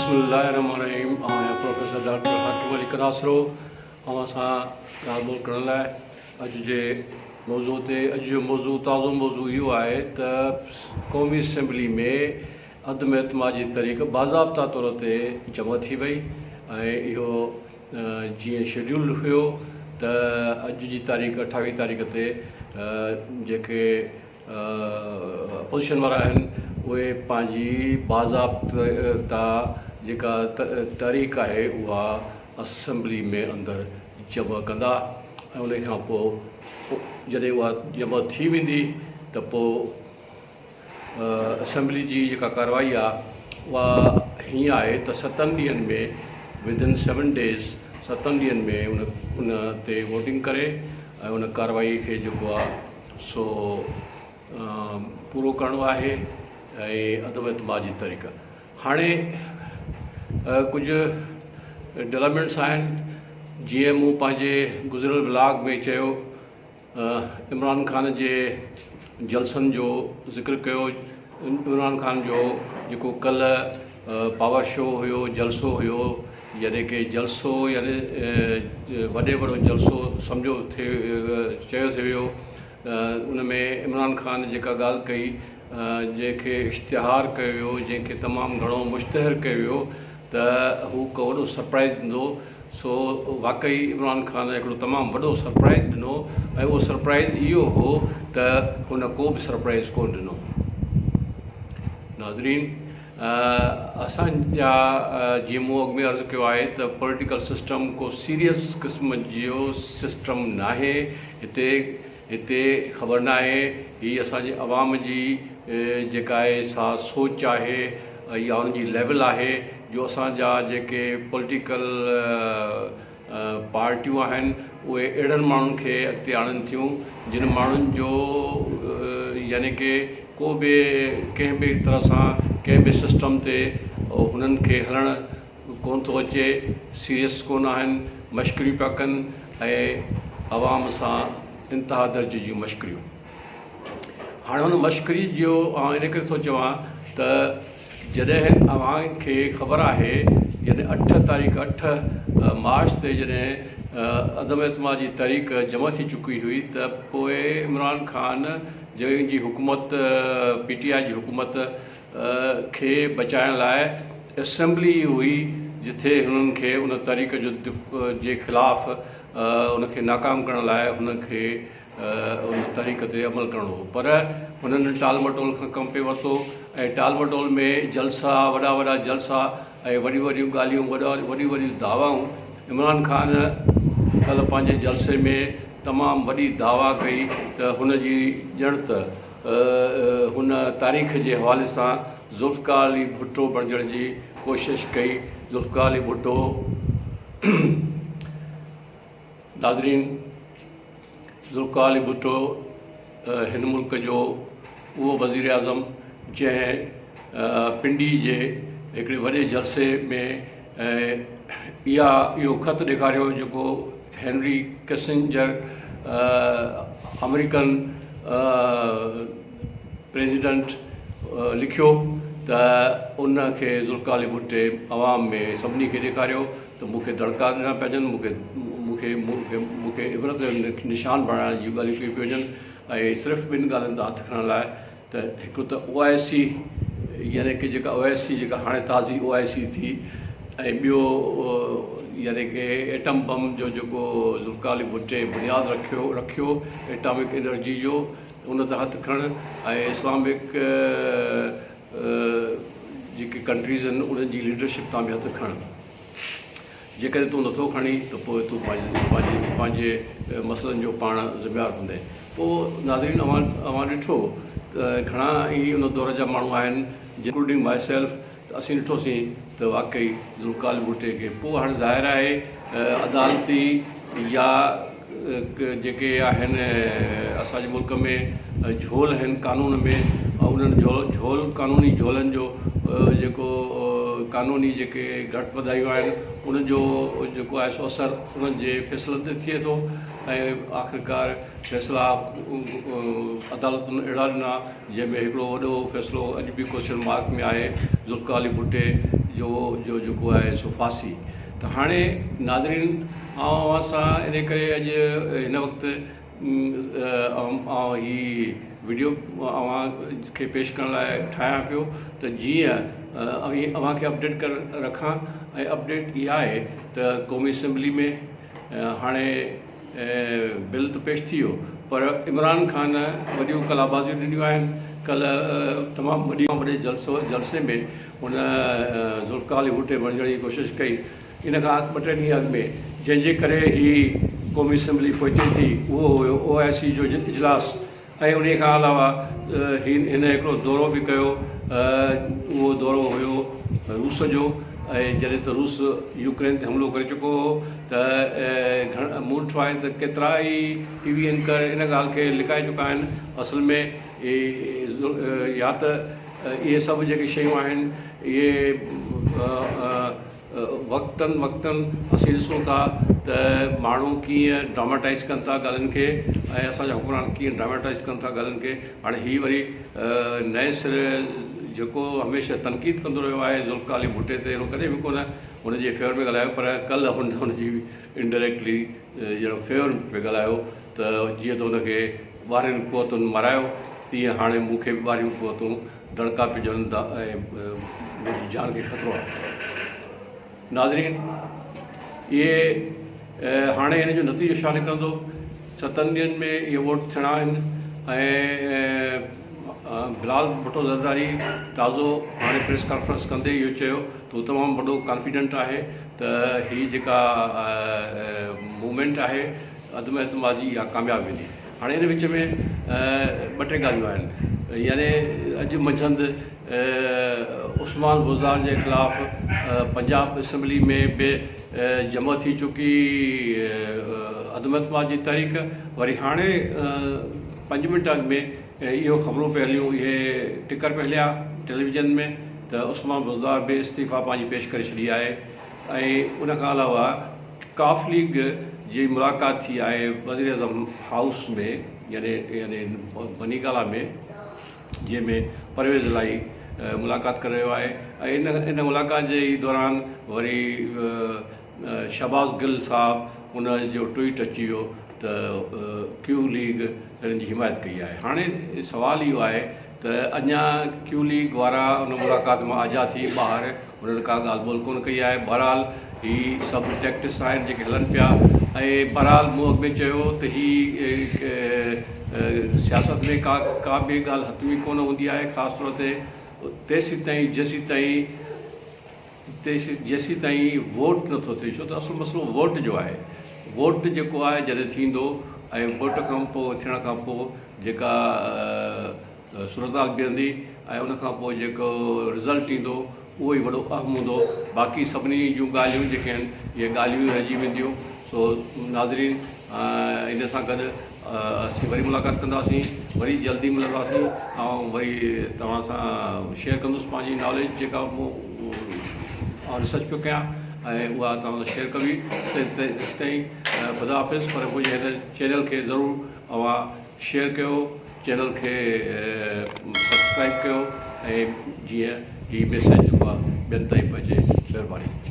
بسم الله الرحمن الرحيم آئون آهيان پروفيسر ڊاڪٽر حاڪم علي ڪناسرو اوهان سان ڳالهه ٻولهه ڪرڻ لاء اڄ جي موضوع تي اڄ جو موضوع تازو موضوع اهو آهي ته قومي اسيمبلي ۾ عدم اعتماد جي تحريڪ باضابطا طور تي جمع ٿي وئي ۽ اهو جيئن شيڊيول هيو ته اڄ جي تاريخ اٺاويهه تاريخ تي جيڪي اپوزيشن وارا آهن اهي پنهنجي باضابطا جيڪا تحريڪ آهي اها اسيمبلي ۾ اندر جمع ڪندا ۽ ان کان پوء جڏهن اها جمع ٿي ويندي ته پوء اسيمبلي جي جيڪا ڪارروائي آهي اها هيئن آهي ته ستن ڏينهن ۾ ود ان سيون ڊيز ستن ڏينهن ۾ ان ان تي ووٽنگ ڪري ۽ ان ڪارروائي کي جيڪو آهي سو پورو ڪرڻو آهي ۽ عدم اعتماد جي تحريڪ هاڻي ڪجهه ڊولپمينٽس آهن جيئن مون پنهنجي گذريل ولاگ ۾ چيو عمران خان جي جلسن جو ذڪر ڪيو عمران خان جو جيڪو ڪلهه پاور شو هيو جلسو هيو يعني ڪي جلسو يعني وڏي وڏو جلسو سمجهو ٿي چيو ٿي ويو ان ۾ عمران خان جيڪا ڳالهه ڪئي جنهن کي اشتهار ڪيو ويو جنهن کي تمام گهڻو مشتهر ڪيو ويو ته هو ڪو وڏو سرپرائز ڏيندو سو واقعي عمران خان هڪڙو تمام وڏو سرپرائز ڏنو ۽ اهو سرپرائز اهو هو ته هن ڪو به سرپرائز ڪونه ڏنو. ناظرين اسان جا جيئن مون اڳ ۾ عرض ڪيو آهي ته پوليٽيڪل سسٽم ڪو سيريس قسم جو سسٽم ناهي هتي هتي خبر ناهي هي اسان جي عوام جي جيڪا آهي سا سوچ آهي يا ان جي ليول آهي جو اسان جا جيڪي پوليٽيڪل پارٽيون آهن اهي اهڙن ماڻهن کي اڳتي آڻن ٿيون جن ماڻهن جو يعني ڪي ڪو به ڪنهن به طرح سان ڪنهن به سسٽم تي هنن کي هلڻ ڪونه ٿو اچي، سيريس ڪونه آهن، مشڪريون پيا ڪن ۽ عوام سان انتها درجي جون مشڪريون. هاڻي هن مشڪري جو آئون ان ڪري ٿو چوان ته جڏهن اوهان کي خبر آهي جڏهن اٺ تاريخ اٺ مارچ تي جڏهن عدم اعتماد جي تحريڪ جمع ٿي چڪي هئي ته پوء عمران خان جنهن جي حڪومت پي ٽي آء جي حڪومت کي بچائڻ لاء اسيمبلي ئي هئي جتي هنن کي ان تحريڪ جو جي خلاف ان کي ناڪام ڪرڻ لاء هن کي ان تحريڪ تي عمل ڪرڻو هو پر هنن ٽال مٽول کان ڪم پئي ورتو ۽ ٽال مٽول ۾ جلسا وڏا وڏا جلسا ۽ وڏيون وڏيون ڳالهيون وڏا وڏيون وڏيون دعوائون عمران خان ڪلهه پنهنجي جلسي ۾ تمام وڏي دعويٰ ڪئي ته هن جي ڄڻ ته هن تاريخ جي حوالي سان ذوالفقار علي ڀٽو بڻجڻ جي ڪوشش ڪئي، ذوالفقار علي ڀٽو ناظرين ذوالفقار علي ڀٽو هن ملڪ جو اهو وزيراعظم جنهن پنڊي جي هڪڙي وڏي جلسي ۾ اها اهو خط ڏيکاريو جيڪو هينري ڪسنجر آمريڪن پريزيڊنٽ لکيو ته ان کي ذوالفقار علي ڀٽي عوام ۾ سڀني کي ڏيکاريو ته مون کي دڙڪا ڏنا پيا وڃن مون کي مون کي مون کي عبرت جو نشان بڻائڻ جون ڳالهيون ڪيون پيون وڃن ۽ صرف ٻن ڳالهين تان هٿ کڻڻ لاء ته هڪ ته او آء سي يعني ڪي جيڪا او آء سي جيڪا هاڻي تازي او آء سي ٿي ۽ ٻيو يعني ڪي ايٽم بم جو جيڪو ذوالفقار علي ڀٽي بنياد رکيو رکيو ايٽامڪ انرجي جو ان تان هٿ کڻ ۽ اسلامڪ جيڪي ڪنٽريز آهن انهن جي ليڊرشپ تان به هٿ کڻ. جيڪڏهن تون نٿو کڻين ته پوء تون پنهنجي پنهنجي پنهنجي مسئلن جو پاڻ ذميوار هوندين. پوء ناظرين اوهان اوهان ڏٺو ته گهڻا ئي ان دور جا ماڻهو آهن انڪلوڊنگ مائي سيلف ته اسين ڏٺوسين ته واقعي ذوالفقار علي ڀٽي کي پوء هاڻي ظاهر آهي عدالتي يا جيڪي آهن اسان جي ملڪ ۾ جهول آهن قانون ۾ انهن جهول قانوني جهولن جو جيڪو قانوني جيڪي گهٽ وڌايون آهن انهن جو جيڪو آهي سو اثر انهن جي فيصلن تي ٿئي ٿو ۽ آخرڪار فيصلا عدالتن اهڙا ڏنا جنهن ۾ هڪڙو وڏو فيصلو اڄ به ڪوشچن مارڪ ۾ آهي ذوالفقار علي ڀٽي جو جو جيڪو آهي سو ڦاسي ته هاڻي ناظرين آئون اوهان سان ان ڪري اڄ هن وقت آئون هي وڊيو اوهان کي پيش ڪرڻ لاء ٺاهيان پيو ته جيئن اوهين اوهان کي اپڊيٽ ڪري رکان ۽ اپڊيٽ اها آهي ته قومي اسيمبلي ۾ هاڻي بل ته پيش ٿي ويو پر عمران خان وڏيون قلابازيون ڏنيون آهن ڪلهه تمام وڏي وڏي جلسو جلسي ۾ هن ذوالفقار علي ڀٽي بڻجڻ جي ڪوشش ڪئي ان کان ٻه ٽي ڏينهن اڳ ۾ جنهن جي ڪري هي قومي اسيمبلي پوئتي ٿي اهو هيو او آء سي جو اجلاس ۽ انهي کان علاوه هي هن هڪڙو دورو به ڪيو اهو دورو هيو روس جو ۽ جڏهن ته روس يوڪرين تي حملو ڪري چڪو هو ته گهڻ مون ڏٺو آهي ته ڪيترا ئي ٽي وي اينڪر ان ڳالهه کي لڪائي چڪا آهن اصل ۾ يا ته اهي سڀ جيڪي شيون آهن اهي وقتن وقتن اسين ڏسون ٿا ته ماڻهو ڪيئن ڊراماٽائيز ڪن ٿا ڳالهين کي ۽ اسان جا حڪمران ڪيئن ڊراماٽائيز ڪن ٿا ڳالهين کي هاڻي هي وري نئين سر جيڪو هميشه تنقيد ڪندو رهيو آهي ذوالفقار علي ڀٽي تي هن ڪڏهن به ڪونه هن جي فيور ۾ ڳالهايو پر ڪلهه هن هن جي انڊائريڪٽلي ڄڻ فيور ۾ ڳالهايو ته جيئن ته هن کي ٻاهرين قوتن مرايو تيئن هاڻي مون کي به ٻاهريون قوتون دڙڪا پيا ڏين ٿا ۽ منهنجي جان کي خطرو آهي. ناظرين اهي هاڻي ان جو نتيجو ڇا نڪرندو ستن ڏينهن ۾ اهي ووٽ ٿيڻا آهن ۽ بلال ڀٽو زرداري تازو هاڻي پريس ڪانفرنس ڪندي اهو چيو ته هو تمام وڏو ڪانفيڊنٽ آهي ته هي جيڪا موومينٽ آهي عدم اعتماد جي اها ڪامياب ويندي. هاڻي ان وچ ۾ ٻه ٽي ڳالهيون آهن يعني اڄ منجهند عثمان بوزدار جي خلاف پنجاب اسيمبلي ۾ به جمع ٿي چڪي عدم اعتماد جي تحريڪ وري هاڻي پنج منٽ اڳ ۾ اهو خبرون پئي هليون اهي ٽڪر پئي هليا ٽيليويزن ۾ ته عثمان بوزدار به استعيفا پنهنجي پيش ڪري ڇڏي آهي ۽ ان کان علاوه قاف ليگ جي ملاقات ٿي آهي وزيراعظم هائوس ۾ يعني يعني بني گالا ۾ جنهن ۾ پرويز الاهي ملاقات ڪري رهيو آهي ۽ ان ان ملاقات جي ئي دوران وري شهباز گل صاحب ان جو ٽوئيٽ اچي ويو ته ڪيو ليگ هنن جي حمايت ڪئي آهي هاڻي سوال اهو آهي ته اڃا ڪيو ليگ وارا ان ملاقات مان آجا ٿي ٻاهر انهن ڪا ڳالهه ٻولهه ڪونه ڪئي آهي. بهرحال هي سڀ ٽيڪٽس آهن جيڪي هلن پيا ۽ بهرحال مون اڳ ۾ چيو ته هي سياست ۾ ڪا ڪا به ڳالهه حتمي ڪونه هوندي آهي خاص طور تي تيسيتائين جيسيتائين جيسيتائين ووٽ نٿو ٿئي ڇو ته اصل مسئلو ووٽ جو آهي ووٽ جيڪو آهي جڏهن ٿيندو ۽ ووٽ کان پوء ٿيڻ کان پوء جيڪا صورتحال بيهندي ۽ ان کان پوء جيڪو رزلٽ ايندو اهو ئي وڏو اهم هوندو باقي سڀني جون ڳالهيون جيڪي آهن اهي ڳالهيون ئي رهجي وينديون سو ناظرين ان سان گڏ اسين وري ملاقات ڪنداسين وري جلدي ملنداسين آئون وري توهان سان شيئر ڪندس پنهنجي ناليج جيڪا مون ريسرچ پيو ڪيان ۽ اها توهان سان شيئر ڪبي تيستائين خدا حافظ پر منهنجي هن چينل کي ضرور اوهان شيئر ڪيو چينل کي سبسڪرائب ڪيو ۽ جيئن هي ميسيج جيڪو آهي ٻين تائين پهچي مهرباني.